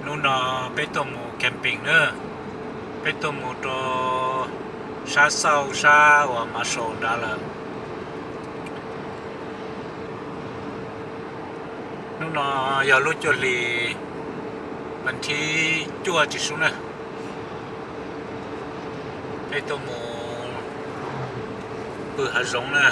Hnub no peb tuaj mus camping na, peb tuaj mus rau sab xauj sab uas Marshall nrad lawm. Hnub no yog lub cuaj hlis, vas thib cuaj tsis sub na. Peb tuaj mus pw hav zoov na.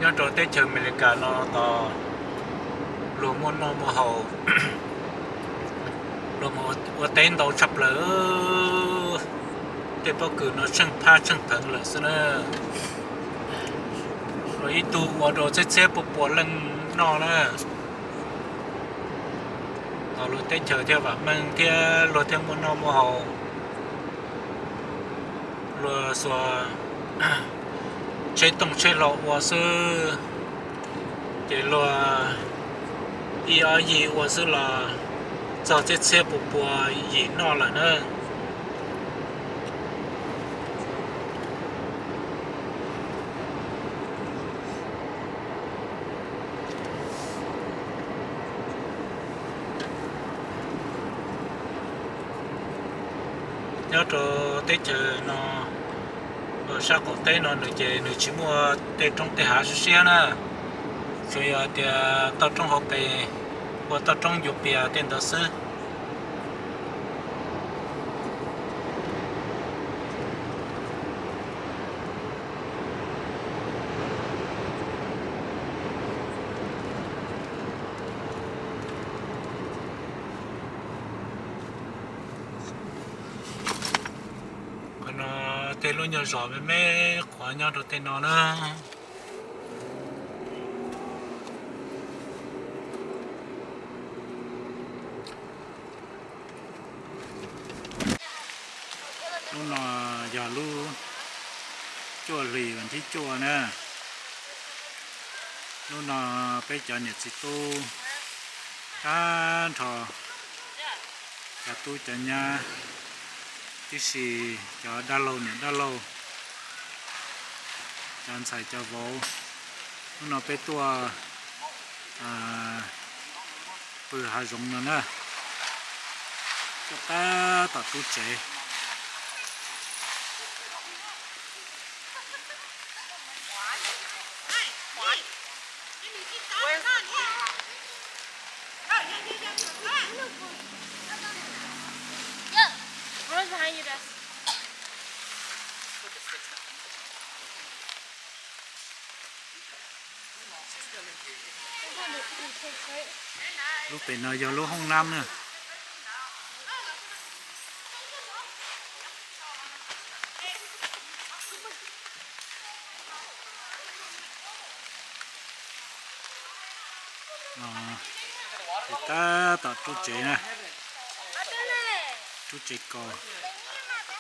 Nyob rau teb chaws Amelikas no tos luag muaj noj muaj haus, luag mus ua teb ntau tshaj plaws. Tej pob kws no tsheej phab tsheej pheev lawm xwb na. Luag ib tug ua rau txhiab txhiab pua pua leej noj na. Tos luag teb chaws thiaj vam meej thiab luag thiaj muaj noj muaj haus. Luag xuas tsheb tooj tsheb hlau ua xwb, ces luag ib ob yig ua xwb los txog txhiab txhiab pua pua yim noj lawm na. Nyob rau teb chaws no, sab qaum teb no nws ces nws tsis muaj tej roob tej hav siab siab na, tsuas yog tias toj roob hauv pes, ua toj roob ncuav pias tej ntawd xwb. Qhov no tej lub nyuag zos me me qhuav nyob rau tej no na. Hnub no yog lub cuaj hlis vas thib cuaj na. Hnub no peb cov niam txiv tub tag nrho, cov tub cov nyab tib si, cov dab laug niam dab laug, cov ntxhais cov vauv, hnub no peb tuaj pw hav zoov no na, tuaj tab tom rub tsev. Lub pem no yog lub hoob nab na. Ces tab tom rub tsev na, rub tsev kaus,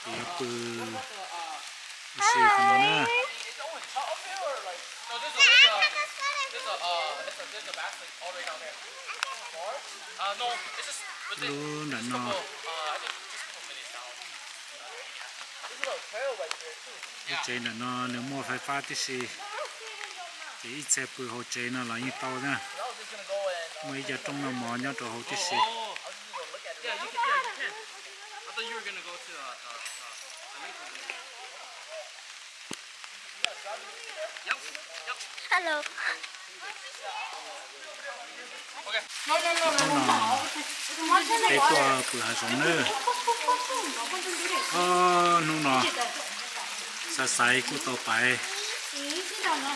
ces yuav pw ua si qhov no na. Lub nram no, lub tsev nram no nws muaj fais fab tib si, ces ib txhia pw hauv tsev no los yeej tau na. Muaj ib co rooj noj mov nyob rau hauv tib si. Hnub no peb tuaj pw hav zoov nawb. Hnub no xaiv xaiv kuj tau pais,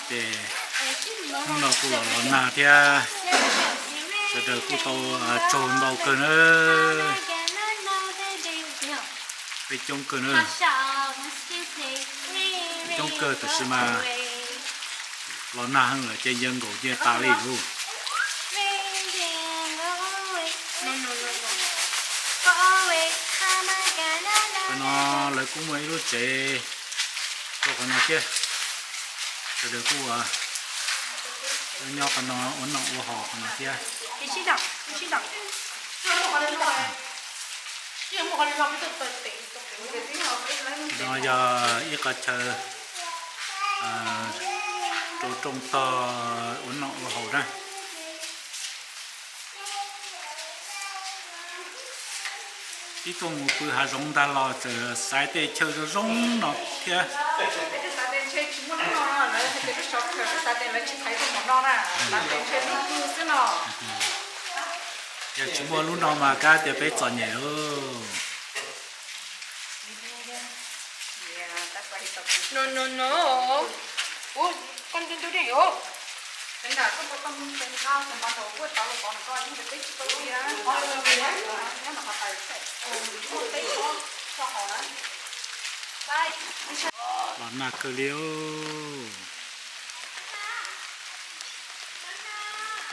ces hnub no kuj los los nag thiab, sawv daws kuj tau tsaug ntau kawg nawb. Peb coob kawg nawb, coob kawg tab sis mas los nag heev lawm ces ncaws nkaus cia tas li lauj. Qhov no lawv kuj muaj ib lub tsev rau qhov no thiab, sawv daws kuj nyob qhov no ua noj ua haus qhov no thiab. No yog ib qho chaw rau rooj tog ua noj ua haus na. Ib tuaj mus pw hav zoov ntag los txawm xaiv tej chaw zoo zoo no thiab. Yog tsis muaj lub no mas kav tias peb txom nyem lauj. Los nag kawg li os.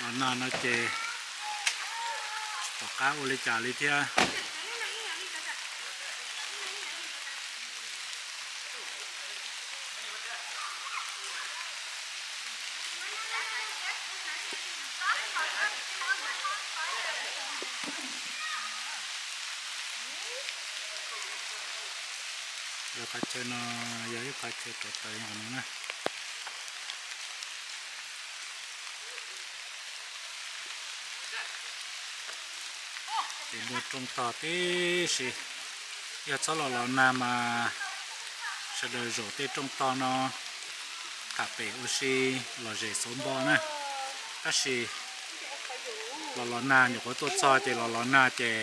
Los nag no ces tsis pom qab ua li cas li thiab. Yog qhov chaw no yog ib qhov chaw rau taws no na. Ces muaj rooj tog tib si, yog txhob los los nag mas sawv daws zaum tej rooj tog no tham pem ua si lom zem xauv npo na. Tab sis los los nag nyuam qhuav tuaj txog ces los los nag ces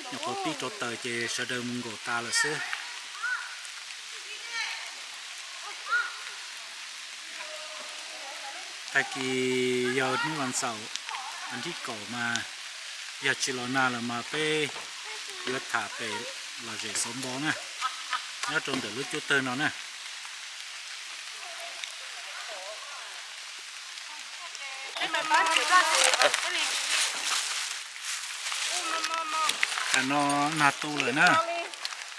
nyuam qhuav pib rau taws ces sawv daws mus nkaum tas lawm xwb. Tag kis yog hnub vas xaum, vas thib kaum mas yog tsis los nag lawm mas peb yuav tham pem lom zem xauv npo na, nyob rau ntawm lub cub tawg no na. Tam no nag tu lawm na,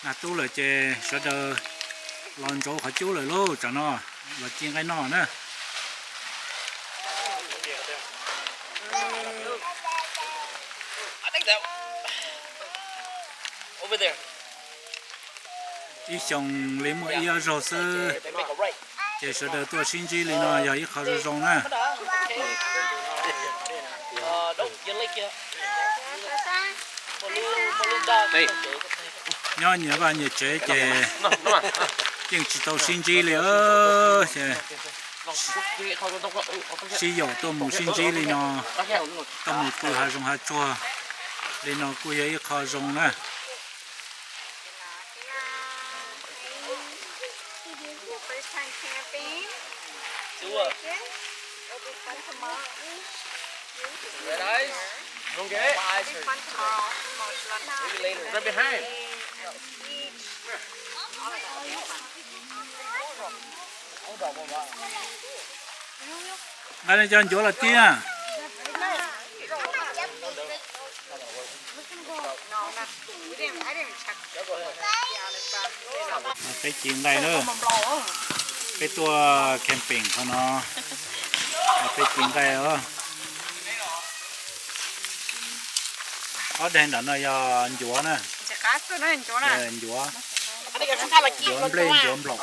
nag tu lawm ces sawv daws los ntsaum qhov cub lawm lauj, tam no los ci nqaij noj na. Ib xyoo li muaj ib ob zaug xwb, ces sawv daws tuaj sib ntsib li no yog ib qho zoo zoo na. Nyob nyias vaj nyias tsev ces yeej tsis tau sib ntsib li. Sib yaum tuaj mus sib ntsib li no, tuaj mus pw hav zoov hav tsuag li no kuj yog ib qho zoo na. Nqa cov ncuav los tiag. Peb ci nqaij na, peb tuaj camping qhov no, peb ci nqaij os. Ob daim nram no yog ncuav na, ncuav, ncuav nplej ncuav nplaum.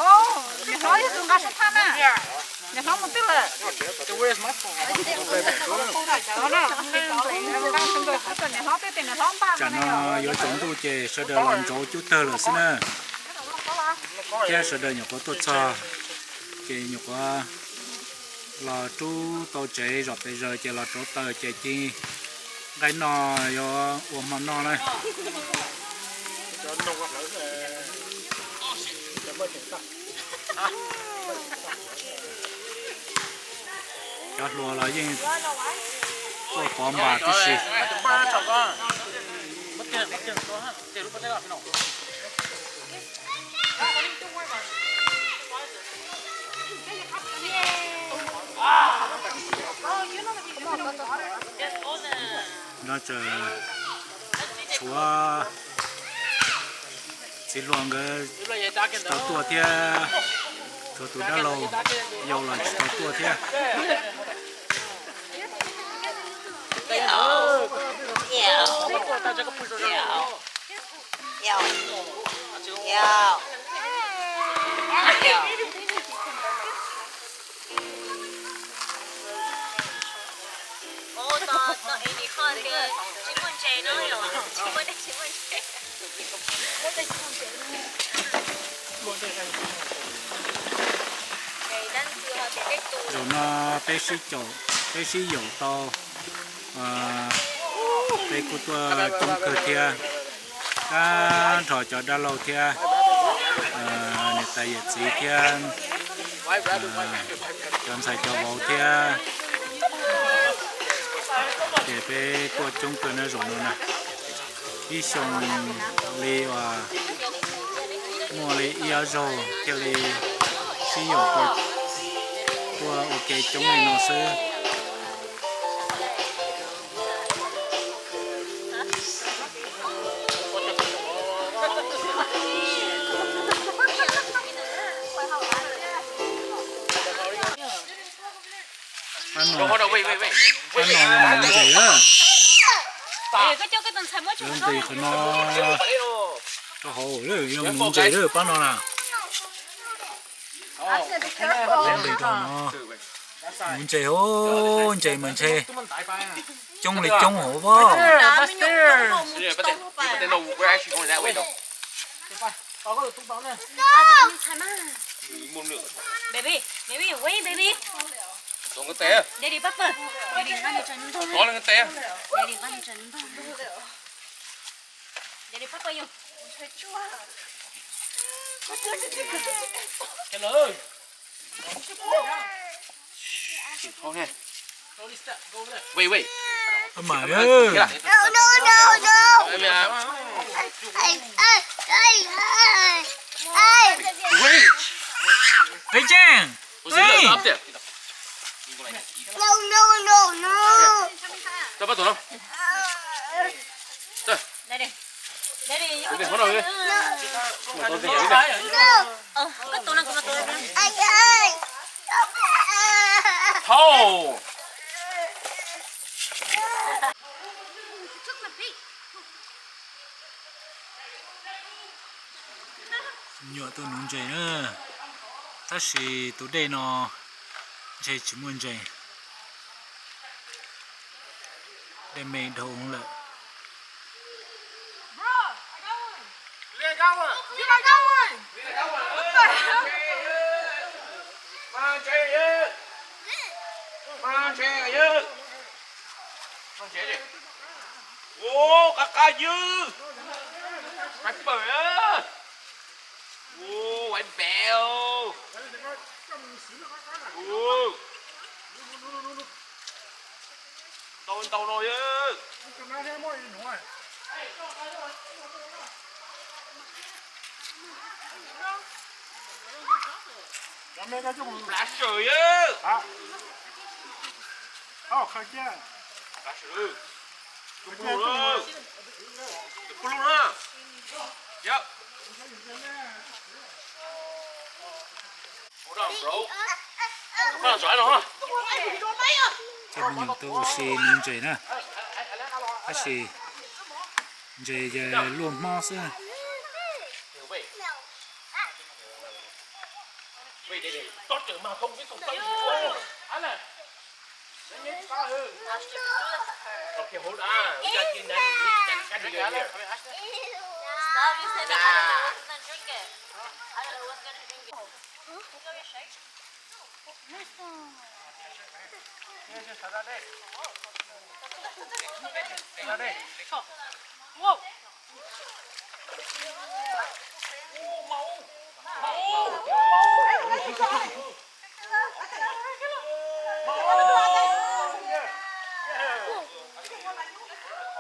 Tam no yuav tsaus ntuj ces sawv daws los ntsaum cub tawg lawm xwb na, thiab sawv daws nyuam qhuav tuaj txog ces nyuam qhuav los rub tau tsev zom pes zaws ces los rauv taws ces ci nqaij noj yuav ua hmo noj na. Cov hluas los yeej tuaj pov npas tib si. No tshuav txiv hluas nkawd tsis tau tuaj thiab, tshuav tus dab laug yau los tsis tau tuaj thiab. Zaum no peb sib caum, peb sib yaum tau, peb kuj tuaj coob kawg thiab. Kab nrho cov dab laug thiab, niam tais yawm txiv thiab, cov ntxhais cov vauv thiab, ces peb tuaj coob kawg na zaum no na. Ib xyoo li uas muaj li ib ob zaug thiaj li sib yaum tuaj ua ke coob li no xwb. Pab no, pab no yog mus ntses lawm. Lawv ntes qhov no rau hauv lawm, yog mus ntses lawm pab no na. Lawv ntes rau no. Mus ntses hauv, ntses mas ntshe coob li coob hauv pob. Wait, wait. Ơ, mas, Wait. Ê, Cenk. Ê. Thau. Nyuam tuaj nuv ntses na, tab sis tus dej no ntshe tsis muaj ntses. Dej me dhau lawm. Ua, qab qab ywg. Qab pawg. Ua, ua npev. Ntau ntau no yog. Plav sawv yog. Plav sawv. Tus pug lug na. Tus pug lug na. Yog. Coj me nyuam tuaj ua si nuv ntses na, tab sis ntses ces luaj hmob xwb.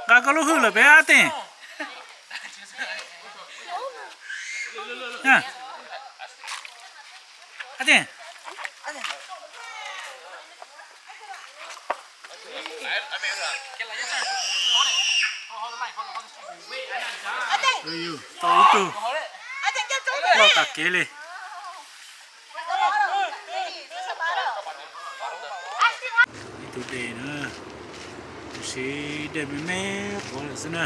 Nqa koj lub hwj lawm peb ab teeg. Ab teeg. Tau ib tug loj tas kev li. Ib tug dej na, tab sis dej me me quav lawm xwb na.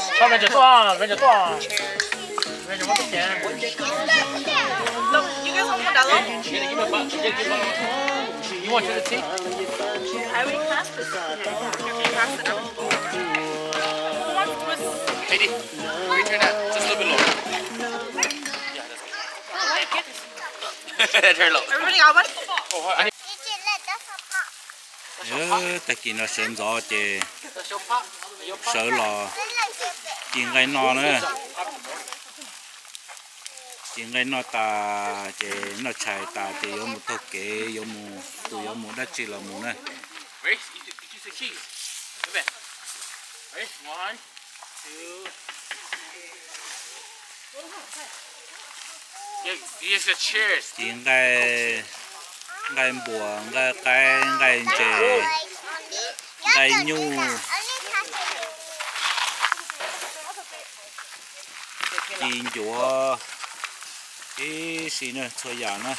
Sab me ntsis tuaj, me ntsis tuaj. Me ntsis muab tub cev. You guys want one dollar? You want to see? I will pass this. Can you pass it up? Who wants this? Katie, can you turn that just a little bit lower? Yeah, that's good. Oh, why you get this? Turn low. Everybody got one? Oh, I need Tag kis no sawv ntxov ces sawv los ci nqaij noj na. Ci nqaij noj tas ces noj tshais tas ces yuav mus taug kev, yuav mus, tus yuav mus dab tsi los mus na. Ready? You two, you two say cheese. Come here. Ready? One, two. Ci nqaij, nqaij npuas, nqaij qaib, nqaij ntses, nqaij nyuj, ci ncuav, ib si na txhua yam na.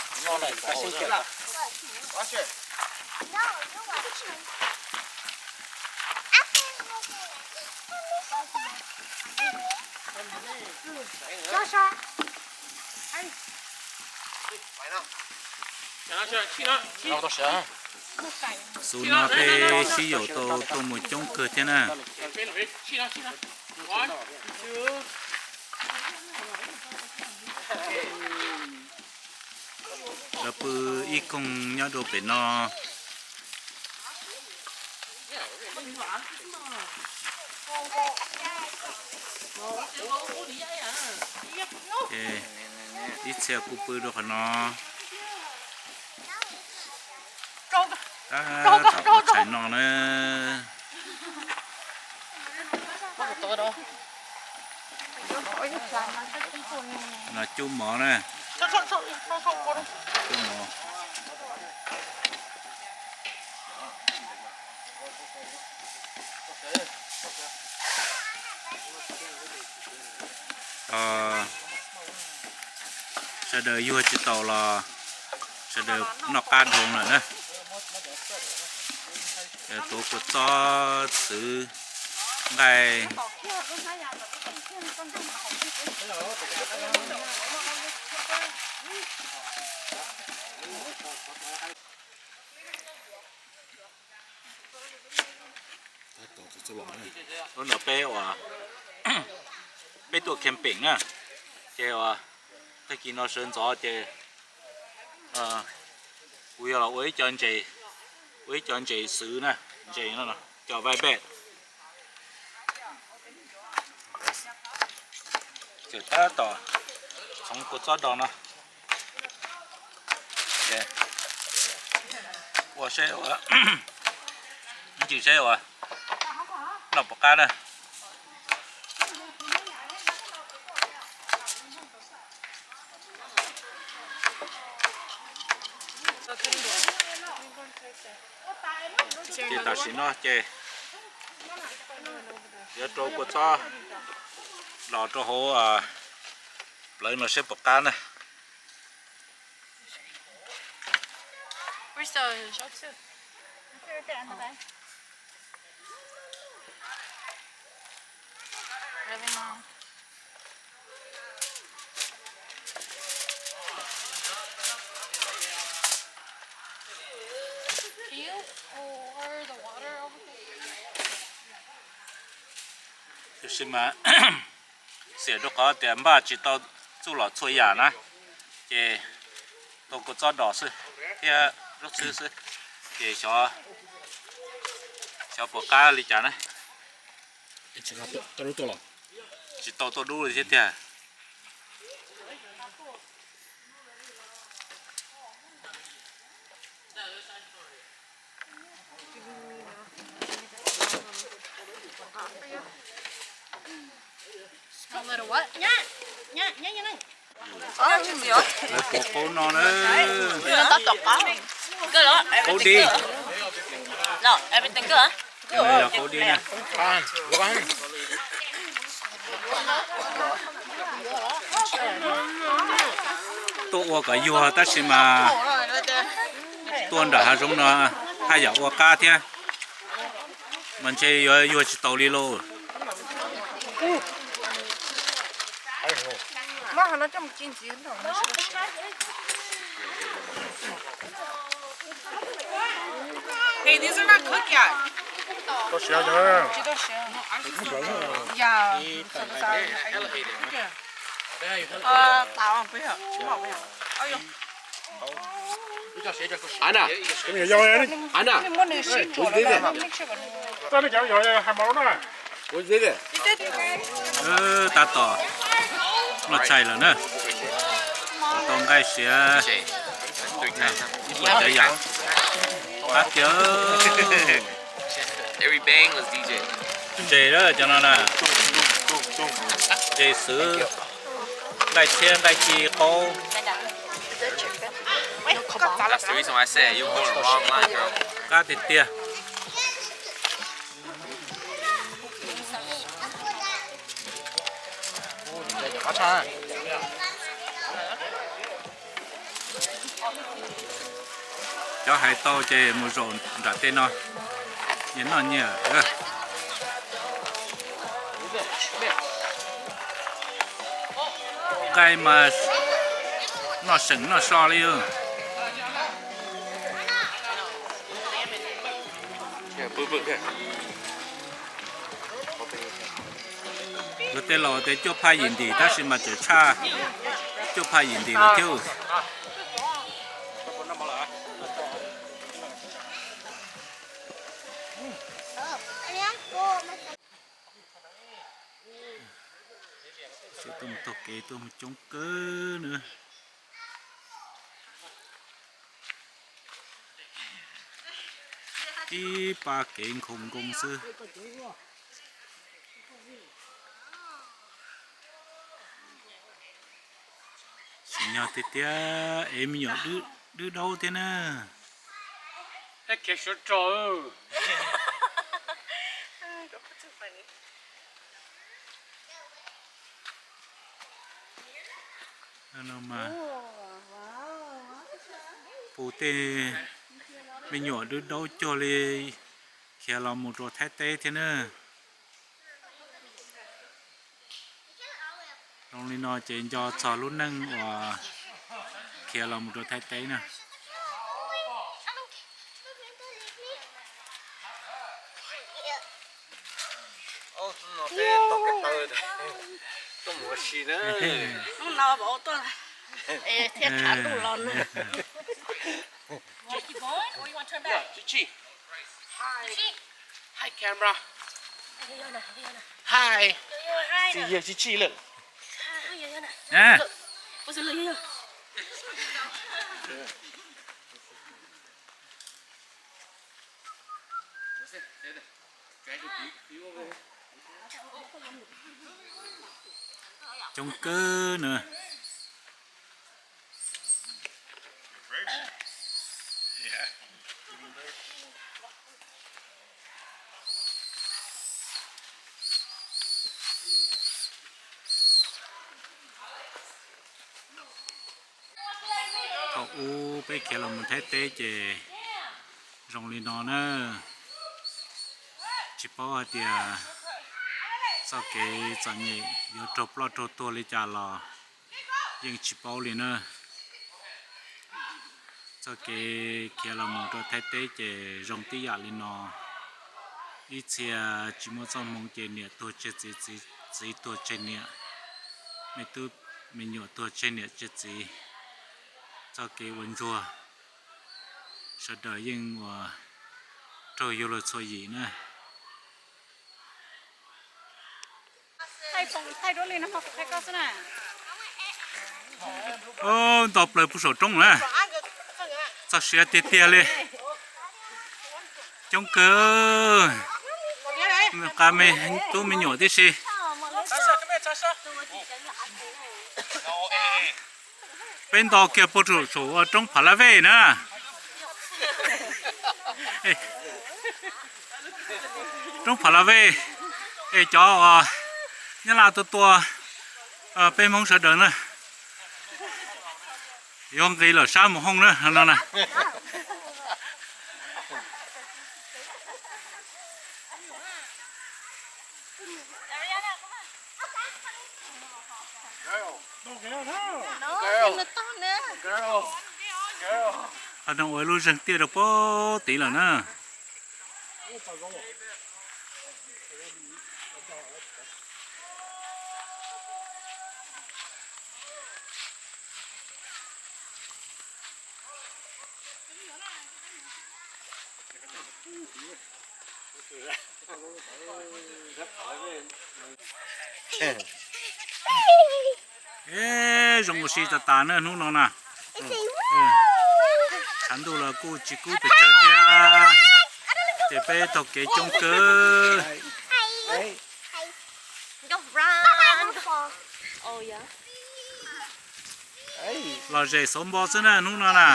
Xus no peb sib yaum tau tuaj mus coob kawg thiab na. Lawv pw ib koog nyob rau pem no. Ces Ib txhia kuj pw rau qhov no. Tab tom ua tshais no na. No cub mov na. Cub mov. Sawv daws yuag tsis tau los sawv daws noj qab dhau lawm na. Tuav kua txob txwv nqaij. Hnub no peb ua, peb tuaj camping na, ces ua tag kis no sawv ntxov ces kuv yog los ua ib co ntses, ua ib co ntses xwb na, ntses no cov vaibet. Ces tab tom txhoov kua txob do no. Ua seb ua, ntsis seb ua noj puas qab na. Ces tam sim no ces yuav rau kua txob los rau hauv plawv no seb puas qab na. Tiam sis mas xiam rau qhov tias npaj tsis tau txuj lom txhua yam na, ces tau kua txob dos xwb thiab zaub txhwb xwb, ces xyov puas qab li cas na. Tsis tau tuaj dub li thiab tiag. Lawv pov qaub no na. Qaub dib. Yog qaub dib na. Tuaj ua kom yuag tab sis mas tuaj nram hav zoov no haj yam ua qab thiab, mas ntshe yuav yuag tsis tau li lauj. Tsis tau siav. Ana, ana, tab tom noj tshais lawm na, tau nqaij siav ib puas tsav yam. Qab tiag. Ntses cov no na, ntses xwb, nqaij tshiab nqaij ci qaub. Qab tiag tiag. Cov hais tau ces mus zaum nram tej no, nyias noj nyias. Nqaij mas noj seem noj so li. Luag tej laus tias cuaj phaj yim ntim tab sis mas tseem tshaj cuaj phaj yim ntim lawm thiab. Sawv tuaj mus taug kev tuaj mus coob kawg na. Ib pab kev nkhaus nkoos xwb. Tsim nyog tiag tiag es me nyuam dwb daub thiab na. Pus tej me nyuam dwb daub cuag li khiav los mus rau Thaib teb thiab na. Zoo li no ces nco txog lub neej uas khiav los mus rau Thaib teb na. Thiab tshav ntuj los na. Hi camera. Hi. Tsis yog tsis tsis lawm. Coob kawg na. Thaum ub peb khiav los mus Thaib teb ces zoo li no na. Tsis paub hais tias txoj kev txom nyem yuav raug ploj raug tuag li cas los yeej tsis paub li na. Txoj kev khiav los mus rau Thaib teb ces zoo tib yam li no. Ib txhia tsis muaj txoj hmoo ces niam tuag tseg txiv, txiv tuag tseg niam, me tub me nyuam tuag tseg niam tseg txiv. Txoj kev ua ntsuag sawv daws yeej ua raug yuav luag txhua yim na. Nto plaws puag saum roob na. Txog siav tiag tiag li. Coob kawg. Qab me tub me nyuam tib si. Peb nto kiag puag saum roob Phav Laj Vej na. Roob Phav Laj Vej es cov Nyab Laj tuaj tua peb Hmoob sawv daws na. Yuav nqis lawm sab mus hooj na no na. Qhov no ua ib lub zeeg tiaj rau puag tid lawm na. Zoo ua si tas tas na hnub no na. Tshav ntuj los kuj tsis kub pes tsawg thiab, ces peb taug kev coob kawg. Lom zem xauv npo xwb na hnub no na.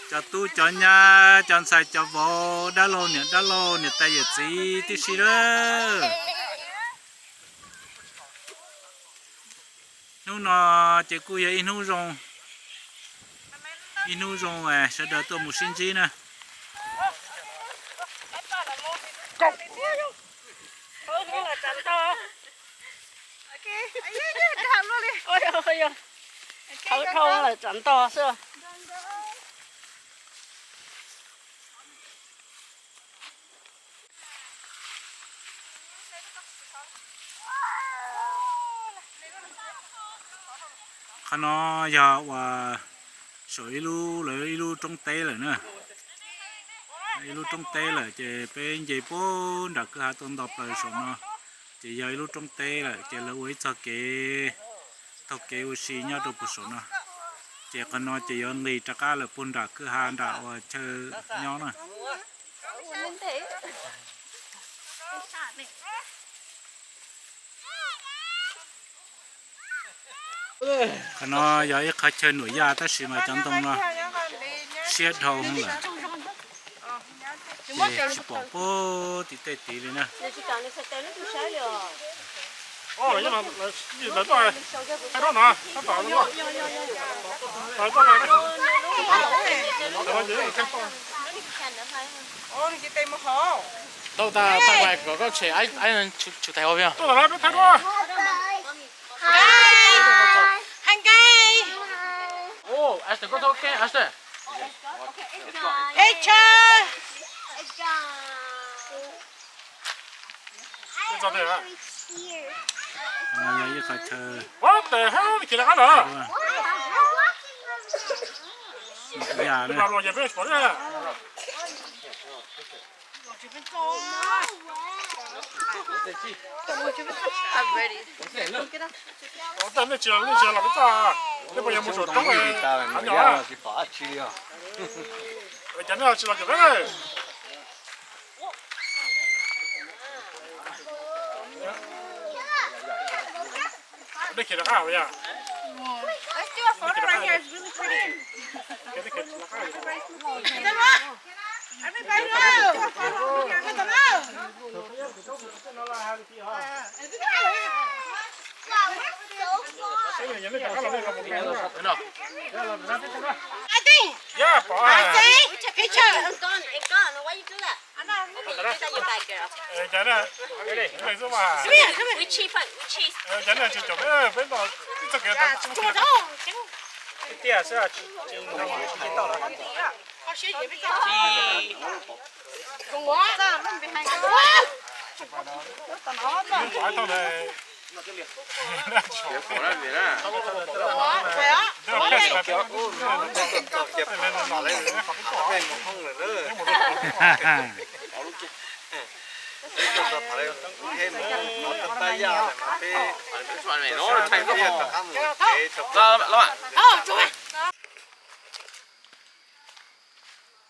Cov tub cov nyab cov ntxhais cov vauv dab laug niam dab laug niam tais yawm txiv tib si lawm. Hnub no ces kuj yog ib hnub zoo, ib hnub zoo sawv daws tuaj mus sib ntsib na. Thawv dhau lawm tsam ntog xwb. Qhov no yog uas saum ib lub, lawv ib lub roob teb lawm na. Ib lub roob teb lawm ces peb nce puag nram kwj ha tuaj nto plaws saum no, ces yog ib lub roob teb lawm ces lawv ua ib txoj kev taug kev ua si nyob rau puag saum no. Ces qhov no ces yuav nqis rov qab lawm puag nram kwj ha nram uas chaw nyob na. Qhov no yog ib qhov chaw nuam yaj tab sis mas cov ntoo no siab dhau lawm, ces tsis pom puag tim tej tid li na. Tau tas tag vais kom koj tshem ai tsum tais ua peb. Yog ib qhov chaw ya na. Nej tsis los, nej tsis los peb txoj, nej puas yog mus saum roob? Tsis pom dab tsi li os. Cas nej tsis los caum peb? Dej khiav rov qab yom. I think. Yeah, pom. I think. Picture. Come here, come here. Come here, come here. Tiag xwb.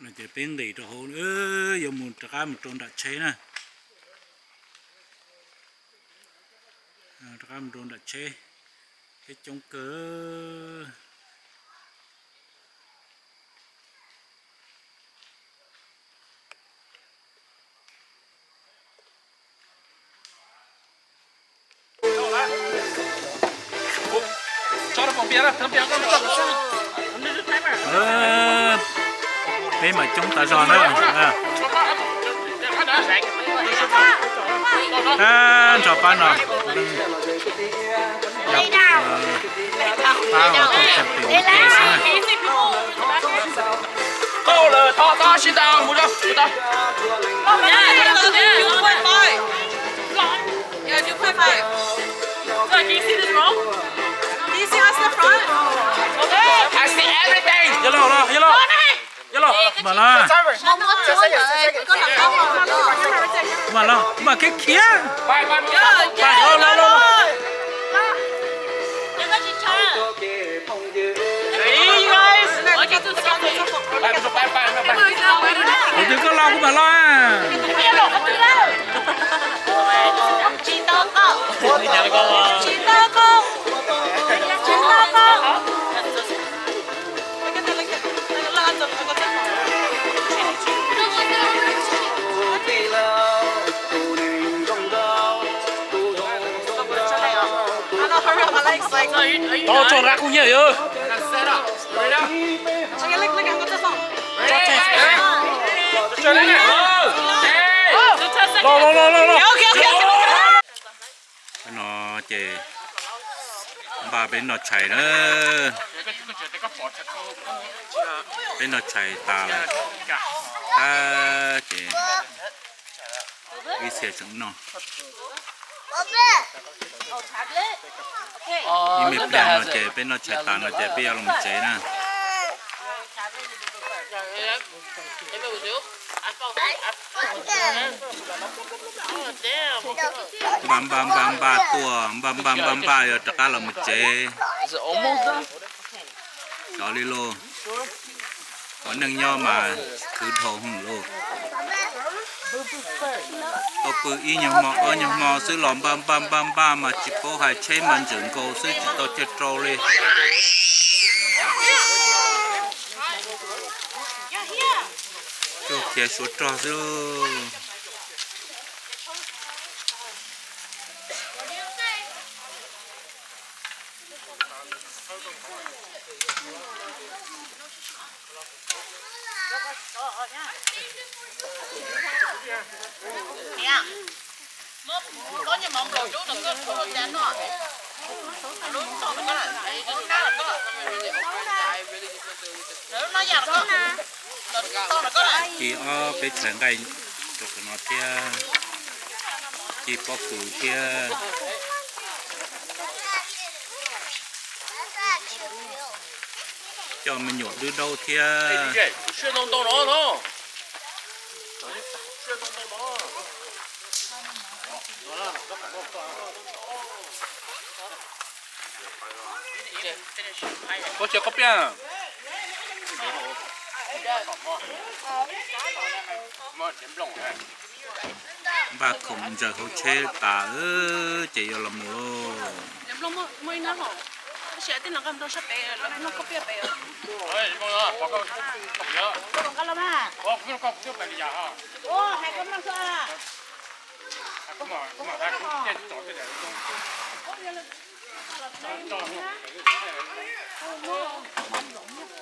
No ces peb nqis rau hauv, yuav mus rov qab mus rau nram tsheb na. Rov qab mus rau nram tsheb, tsheb coob kawg. Peb mas coob tas zog na. Nrog pab no, pab uas tuaj cog tim ua ke xwb na. Tau lawm, tau, tau, sib ntaus mus rau, mus tau. Yeah, two point five. Look, do you see this rope? Do you see us in the front? Okay. I see everything. Yolo, yolo, yolo. Yolo. Mas los. Mas los, mas khiav khiav. Mas los, los, los. Tus twg koj los kuv mam los. Tau tso nqa kuj nyiaj yog. Los, los, los, los, los. No ces npaj peb noj tshais na. Peb noj tshais tas lawm, tab ces ib txhia tseem noj. Ib me pliag no ces peb noj tshais tas no ces peb yuav los tsev na. Npaj npaj npaj npaj tuaj, npaj npaj npaj npaj yuav rov qab los mus tsev. Cov li lauj, ua neej nyob mas khwv dhau hwv lauj. Tau pw ib nyuag hmo ob nyuag hmo xwb los npaj npaj npaj npaj mas tsis paub hais, tsheb mas ntxeem nkaus xwb tsis tau caij rau li. Cuag khiav suav rog xwb lauj. Ces ob peb txhais nqaij rau qhov no thiab, ci pob kws thiab, coj me nyuam dub daub thiab. Koj tsis koj piaj. Npaj khoom ntsaws hauv tsheb tas ces yuav los mus lauj.